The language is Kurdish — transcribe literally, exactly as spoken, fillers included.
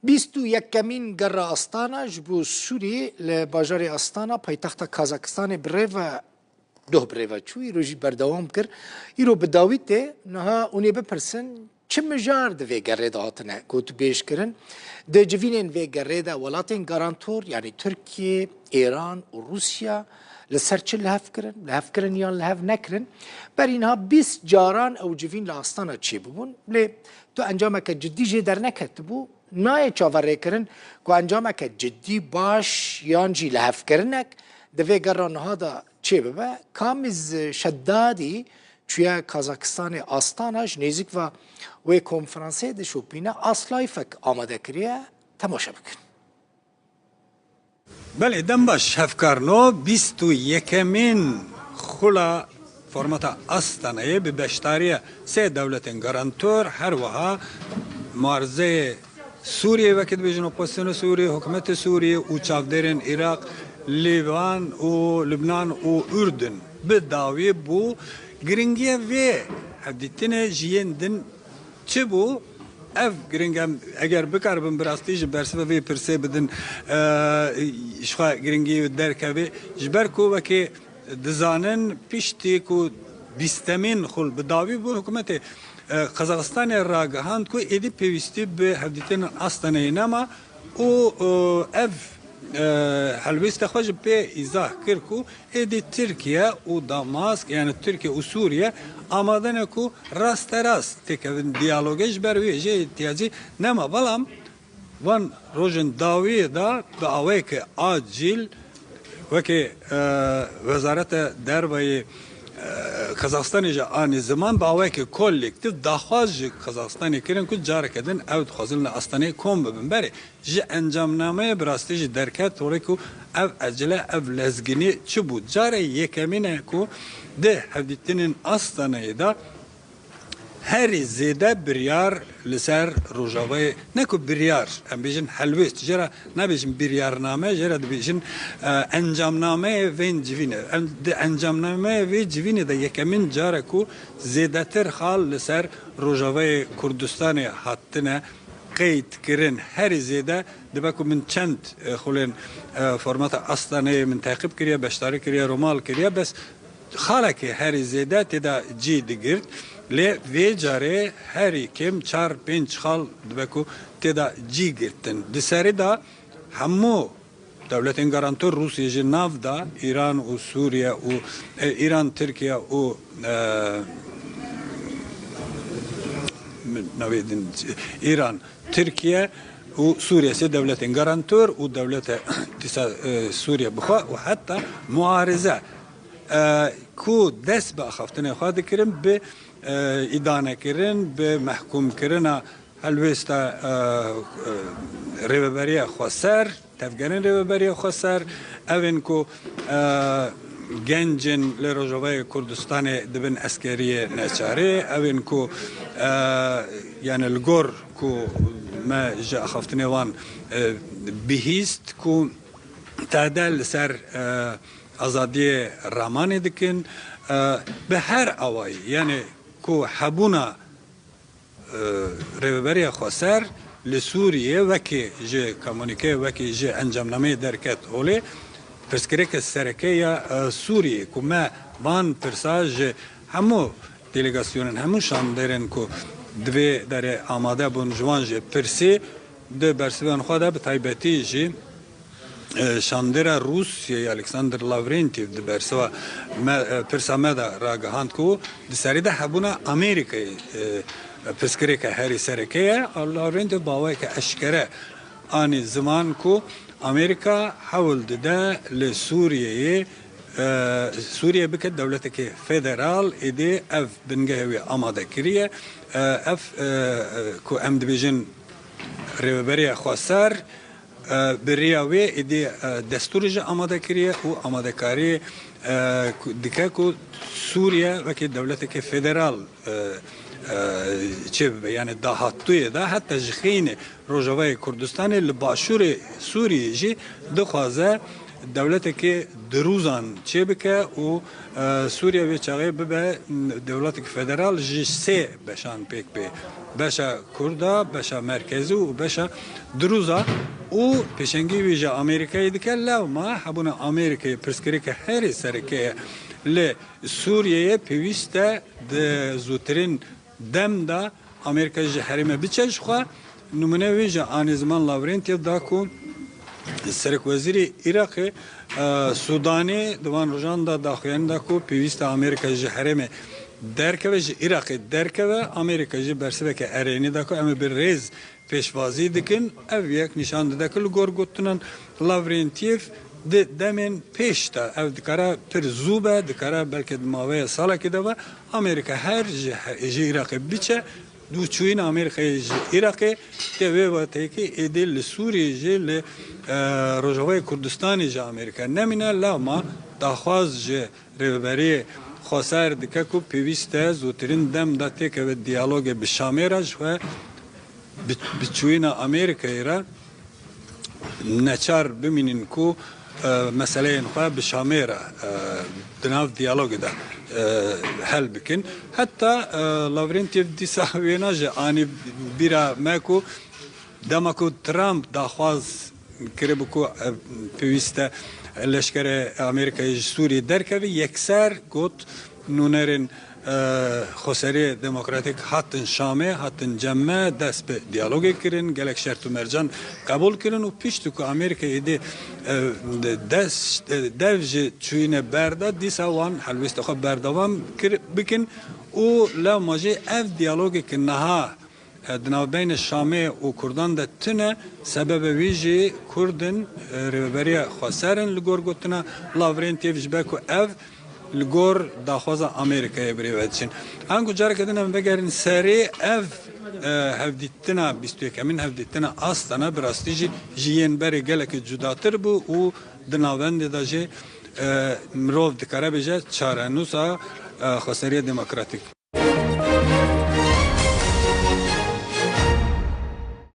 Bîst û yekemîn Gerra Astana ji bo Sûriyê li bajarê Astana, paytexta Kazakistanê bi rê ve doh bi rê ve çû, îro jî berdewam kir. Îro bi dawî tê, niha hûn ê bipirsin, çi mijar di vê gerrê de hatine gotûbêj kirin? Di civînên vê gerrê de welatên garantor, yanî Tirkiye, Îran û Rûsya li ser çi lihev kirin? Lihev kirin yan lihev nekirin? Berî niha bîst caran ew civîn li Astana çêbûbûn. Lê tu encameke cidî jê derneketibû. Nayê çaverêkirin ku encameke cidî, baş yan jî lihevkirinek di vê gerra niha de çêbibe. Kamiz Şeddadî çûye Kazakistanê Astana, ji nêzîk ve wê konferansê dişopîne, aslay fek amade kiriye. Temaşe bikin. Belê, dem baş, hevkarno bîst û yekemîn xula formata Astanayê bi beşdariya sê dewletên garantor, her wiha muarizeyê Sûriyê, wekî dibêjin opozisyona Sûriyê, hikûmetê Sûriyê û çavdêrên Iraq, Lîvan û Lubnan û Urdun bi dawî bû. Giringiya vê hevdîtinê ji yên din çi bû? Ev giring e, eger bikaribin bi rastî ji bersiva vê pirsê bidin, e, ji xwe giringî derkevê, ji ber ku wekî dizanin, piştî ku bîstemîn xul bi dawî bû, hikûmetê, e, Qazaxistanê ragihand ku êdî pêwîstî bi hevdîtinên Astaneyê nema û, e, ev, e, helwêsta xwe jî pê îzah kir ku êdî Tirkiye û Damask, yani Tirkiye û Sûriye, amade ne ku rasterast têkevin diyalogê, ji ber wê jê îhtiyacî nema. Belam van rojên dawiyê de bi awayeke acîl, wekî, e, Wezareta Derve yê, e, Kazaxistanê jî anî ziman, bi awayeke kolektîf daxwaz ji Kazaxistanê kirin ku careke din ew dixwazin li Astaneyê kom bibin. Berê ji encamnameyê bi rastî jî derket holê ku ev ecele, ev lezginî çi bû. Carê yekemîn e ku di hevdîtinên Astaneyê de herî zêde biryar li ser Rojavayê, ne ku biryar, em bêjin helwêst, jê re nabêjin biryarname, jê re dibêjin, e, encamnameyê vên civînê. Em, di encamnameyê vê civînê de yekemîn car e ku zêdetir xal li ser Rojavayê Kurdistanê hatine qeydkirin. Herî zêde dibe ku min çend, e, xulên, e, formata Astaneyê min teqîb kiriye, beşdarî kiriye, romal kiriye, bes xalekê herî zêde tê de cî digirt, lê vê carê herî kêm çar pênc xal dibe ku tê de cî girtin. Di serî de hemû dewletên garantor, Rûsya jî nav da, Îran û Sûriye û, e, Îran, Tirkiye û, e, min navê din, Îran, Tirkiye û Sûriye, sê dewletên garantor û dewlete dîsa, e, Sûriye bixwe û heta muarize, e, ku dest bi axaftinê xwe dikirin, bi, e, îdanekirin, bi mehkûmkirina helwêsta, e, e, Rêveberiya Xweser, tevgerên Rêveberiya Xweser, ew ên ku, e, gencên li Rojavayê Kurdistanê dibin eskeriyê neçarê, ew ên ku, e, yani li gor ku me ji axaftinê wan, e, bihîst ku tehde li ser, e, azadiyê ramanê dikin, e, bi her awayî, yani ku hebûna, e, Rêveberiya Xweser li Sûriyê wekî ji komunîkeyê, wekî ji encamnameyê derket holê, pirsgirêke sereke ya, e, Sûriyê ku me van pirsa ji hemû delegasyonên, hemû şandêrên ku di vê derê amade bûn, ji wan jî pirsî, di bersivên xwe de bi taybetî jî, e, şandêra Rûsyayê Alexander Lavrentiev di bersiva me, e, pirsa me de ragihand ku di serî de hebûna Amerîkayê, e, pirsgirêke herî sereke ye. Lavrentiev bi awayeke eşkere anî ziman ku Amerîka hewl dide li Sûriyeyê, e, Sûriye bike dewletekê federal, êdî ev bingehê wê amade kiriye. E, ev, e, e, ku em dibêjin Rêveberiya Xweser, e, bi riya wê êdî, e, destûrê jî amade kiriye û amadekarî, e, ku, dike ku Sûriye wekî dewletekê federal, e, e, çêbibe. Yani dahatûyê de heta ji xênê Rojavayê Kurdistanê li başûrê Sûriyê jî dixwaze dewletekê dirûzan çêbike û, e, Sûriye wê çaxê bibe dewletek federal ji sê beşan pêk bê. Beşa Kurda, beşa merkezî û beşa dirûza û pêşengî wî ji Amerîkayê dike. Lewma hebûna Amerîkayê pirsgirêke herî sereke ye li Sûriyeyê pêwîst e di zûtirîn dem de Amerîka ji herêmê biçe ji xwe. Nimûne wê jî anî ziman Lavrentiev da ku serekwezîrê Iraqê, e, Sûdanê di van rojan de daxuyanî da ku pêwîst e Amerîka ji herêmê derkeve, ji Iraqê derkeve. Amerîka jî bersiveke erênî da ku em ê bi rêz pêşwazî dikin. Ev yek nîşan dide ku li gor gotinan Lavrentiev di demên pêş de ev dikare pir zû be, dikare belkî di maveya salekê de be. Amerîka her ji, ji Iraqê biçe, dû çûyîna Amerîkayê ji Iraqê tê wê wexteyekê êdî li Sûriyê jî li, e, Rojavayê Kurdistanê jî Amerîka nemîne, lewma daxwaz ji Rêveberiyê Xweser dike ku pêwîst e zûtirîn dem de têkeve diyalogê bi Şamê re ji xwe bi, bi çûyîna Amerîkayê re neçar bimînin ku, e, meseleyên xwe bi Şamê re, e, di nav diyalogê de, e, hel bikin. Heta, e, Lavrentiev dîsa wêna jî anî bîra me ku dema ku Trump daxwaz kiribû ku, e, pêwîst e leşkerê Amerîkayê ji Sûriyê derkeve, yekser got nûnerên, e, Xweseriyê Demokratîk hatin Şamê, hatin cem me, dest bi diyalogê kirin, gelek şert û mercan qebûl kirin û piştî ku Amerîka êdî, e, dest, e, dev ji çûyînê berda, dîsa wan helwêsta xwe berdewam kir, bikin û lewma jî ev diyalogê ki niha e, di navbeynê Şamê û Kurdan de tune, sebebe wî jî Kurd in, e, rêveberiya xweser in li gor gotina Lavrentiev, ji ber ku ev li gor daxwaza Amerîkayê bi rê ve diçin. Anku careke din em vegerin serê ev, e, hevdîtina bîst û yekemîn hevdîtina Astana bi rastî jî ji yên berê gelekî cudatir bû û di navendê de jî, e, mirov dikare bêje çarenûsa, e, Xweseriya Demokratîk.